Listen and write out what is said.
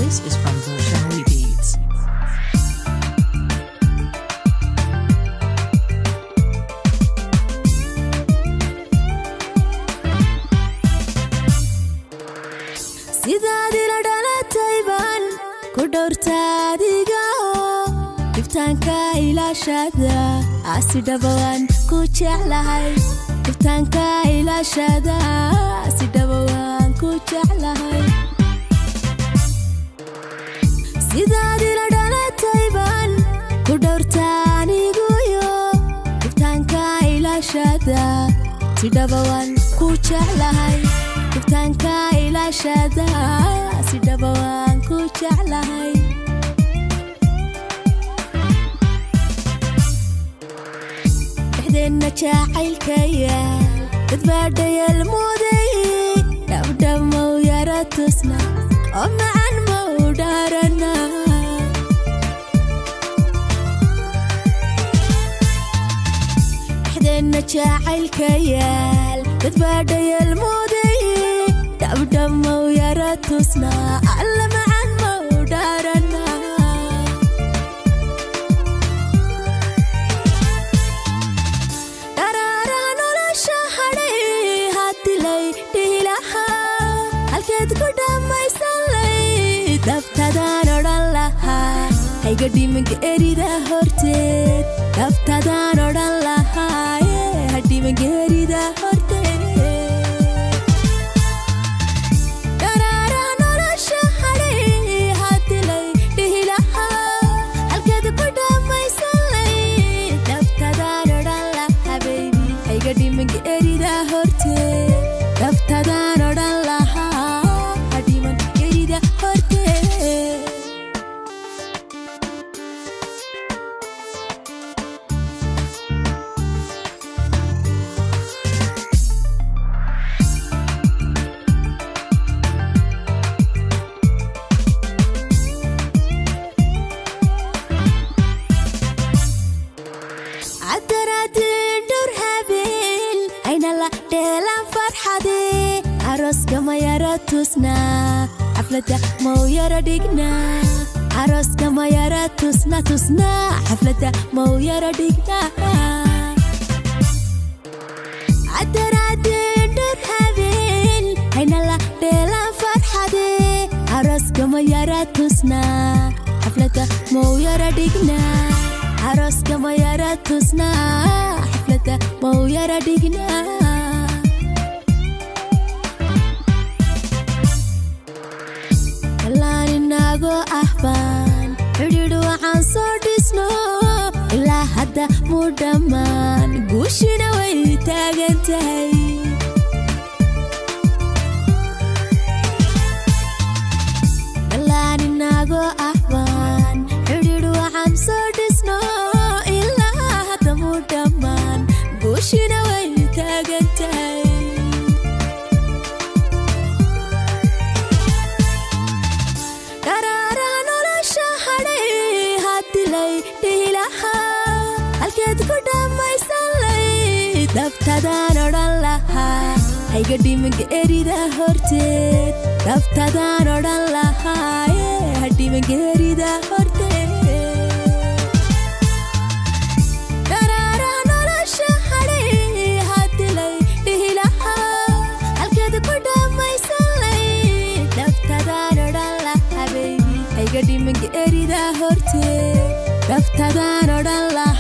This is from Versionly Beats. Sidaad ila dhalatay baan ku dhowrta adiga oo dhibtaanka ilaashada, asidhabawaan ku jeclahay. Dhibtaanka ilaashada, asidhabawaan ku jeclahay. Sidaad ila dhalatay baan ku dhowrta aniguyo dhibtaanka ilaashada, sidhabawaan ku jeclahay. Dhibtaanka ilaashada, sidhabawaan ku jeclahay. Dhexdeenna jacaylka yaal dadbaadhayal mooday, dhabdhab mau yara tusna oo macan mau dhaarana. Dhexdeenna jacaylka yaal dadbaadhayal mooday, dhabdhab mau yara tusna, alla macan mau dhaarana. Dharaaraha nolosha hadhay hadilay dhihilahaa, halkeed ku dhammaysan lay dabtadaan odhan lahaa, hayga dhimanka erida horteed. Dabtadaan odhan lahaa, hadhimanka erida horteed. Dharaaraha nolosha hadhay hadilay dhihilahaa, halkeed ku dhammaysan lay dabtadaan odhan lahaa, baby, hayga dhimanka erida horteed. Dabtadaan odhan lahaa, hadhiman erida horteed. Cabdiraadiin dhowr habeen ayna la dheelaan farxade, arooska ma yara tusnaa, xafladda mau yara dhignaa. Arooska ma yara tusna tusnaa, xafladda mau yara dhignaa. Cabdiraadiin dhowr habeen ayna la dheelaan farxade, arooska ma yara tusnaa, xafladda mau yara dhignaa. Arooska ma yara tusnaa, xafladda mau yara dhignaa. Ilaa inagoo ah baan xidhiidh waxaan soo dhisno, ilaa hadda muu dhammaan, guushina way taagan tahay. Ilaa inagoo ah baan xidhiidh waxaan soo dhisno, ilaa hadda muu dhammaan, guushina way taagan tahay. Dharaaraha nolosha hadhay hadilay dhihilahaa, halkeed ku dhammaysan lay dabtadaan odhan lahaa, hayga dhimanka erida horteed. Dabtadaan odhan lahaa, hadhimanka erida horteed. Dharaaraha nolosha hadhay hadilay dhihilahaa, halkeed ku dhammaysan lay dabtadaan odhan lahaa, baby, hayga dhimanka erida horteed. Dabtadaan odhan lahaa.